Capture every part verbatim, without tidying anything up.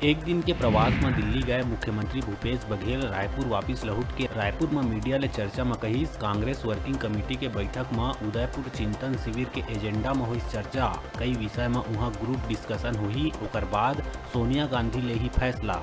एक दिन के प्रवास म दिल्ली गए मुख्यमंत्री भूपेश बघेल रायपुर वापिस लहुट के रायपुर म मीडिया ले चर्चा म कहिस, कांग्रेस वर्किंग कमेटी के बैठक म उदयपुर चिंतन शिविर के एजेंडा म होइस चर्चा। कई विषय म उहां ग्रुप डिस्कशन होही, ओकर बाद सोनिया गांधी लेही फैसला।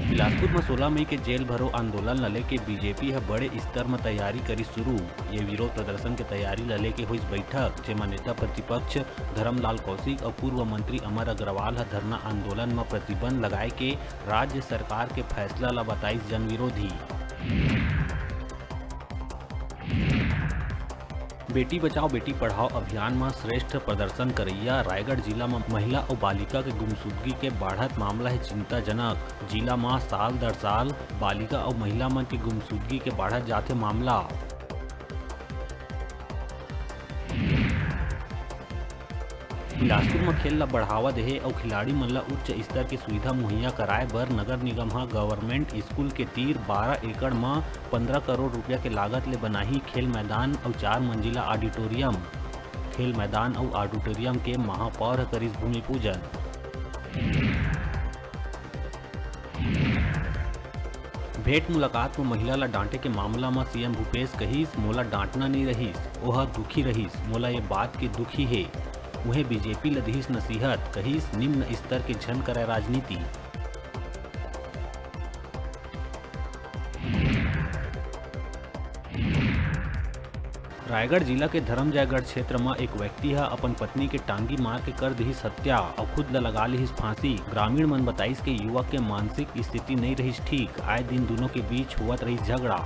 बिलासपुर म सोलह मई के जेल भरो आंदोलन ल लेके बीजेपी ह बड़े स्तर म तैयारी करिस शुरू। ये विरोध प्रदर्शन के तैयारी ल लेके होइस बैठक, जेमा नेता प्रतिपक्ष धरमलाल कौशिक अउ पूर्व मंत्री अमर अग्रवाल ह धरना आंदोलन म प्रतिबंध लगाए के राज्य सरकार के फैसला ल बताइस जन विरोधी। बेटी बचाओ बेटी पढ़ाओ अभियान म श्रेष्ठ प्रदर्शन करइया रायगढ़ जिला म महिला अउ बालिका के गुमशुदगी के बाढ़त मामला हे चिंताजनक। जिला म साल दर साल बालिका अउ महिला मन के गुमशुदगी के बाढ़त जाथे मामला। बिलासपुर म खेल ल बढ़ावा देहे अउ खिलाड़ी मन ल उच्च स्तर के सुविधा मुहैया कराए बर नगर निगम ह गवर्नमेंट स्कूल के तीर बारह एकड़ म पंद्रह करोड़ रुपया के लागत ले बनाही खेल मैदान अउ चार मंजिला ऑडिटोरियम। खेल मैदान अउ ऑडिटोरियम के महापौर ह करिस भूमि पूजन। भेंट मुलाकात म महिला ल डांटे के मामला म सीएम भूपेश कहिस, "मोला डांटना नइ रहिस, ओह दुखी रहिस, मोला ये बात के दुखी हे।" उहें बीजेपी ल दिहिस नसीहत, कहिस, "निम्न स्तर के झन करय राजनीति।" रायगढ़ जिला के धरमजयगढ़ क्षेत्र म एक व्यक्ति ह अपन पत्नी के टांगी मार के कर दिहिस हत्या अउ खुद ल लगा लिहिस फांसी। ग्रामीण मन बताइस के युवक के मानसिक स्थिति नइ रहिस ठीक, आए दिन दूनों के बीच होवत रहिस झगड़ा।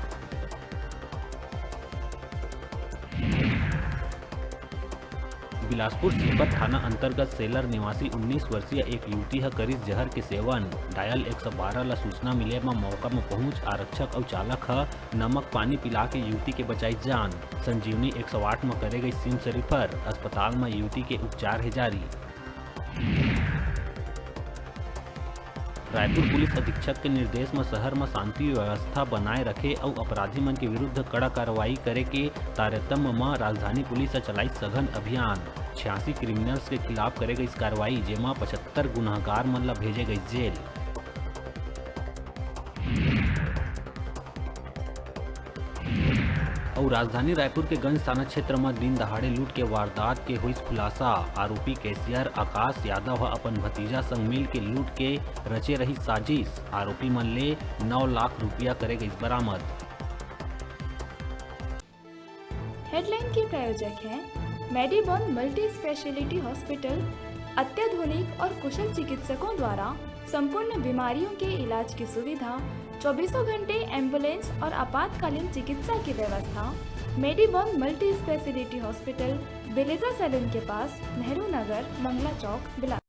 बिलासपुर सीपत थाना अंतर्गत सेलर निवासी उन्नीस वर्षीय एक युवती ह करिस जहर के सेवन। डायल एक सौ बारह ल सूचना मिले म मौका म पहुंच आरक्षक अउ चालक ह नमक पानी पिला के युवती के बचाइस जान। संजीवनी एक सौ आठ म करे गइस सिम्स रिफर। अस्पताल म युवती के उपचार हे जारी। रायपुर पुलिस अधीक्षक के निर्देश म शहर म शांति व्यवस्था बनाए रखे अउ अपराधी मन के विरुद्ध कड़ा कार्रवाई करे के तारतम्य म राजधानी पुलिस ह चलाइस सघन अभियान। छियासी क्रिमिनल्स के खिलाफ करे गइस कार्रवाई, जेमा पचहत्तर गुनाहगार मन ल भेजे गइस जेल। अउ राजधानी रायपुर के गंज थाना क्षेत्र म दिन दहाड़े लूट के वारदात के होइस खुलासा। आरोपी कैशियर आकाश यादव ह अपन भतीजा संग मिल के लूट के रचे रहिस साजिश। आरोपी मन ले नौ लाख रुपया करे गइस बरामद। हेडलाइन के प्रायोजक हैं मेडीबॉन मल्टी स्पेशलिटी हॉस्पिटल। अत्याधुनिक और कुशल चिकित्सकों द्वारा संपूर्ण बीमारियों के इलाज की सुविधा, चौबीसों घंटे एम्बुलेंस और आपातकालीन चिकित्सा की व्यवस्था। मेडीबॉन मल्टी स्पेशलिटी हॉस्पिटल, बिलेजा सैलून के पास, नेहरू नगर, मंगला चौक, बिलासपुर।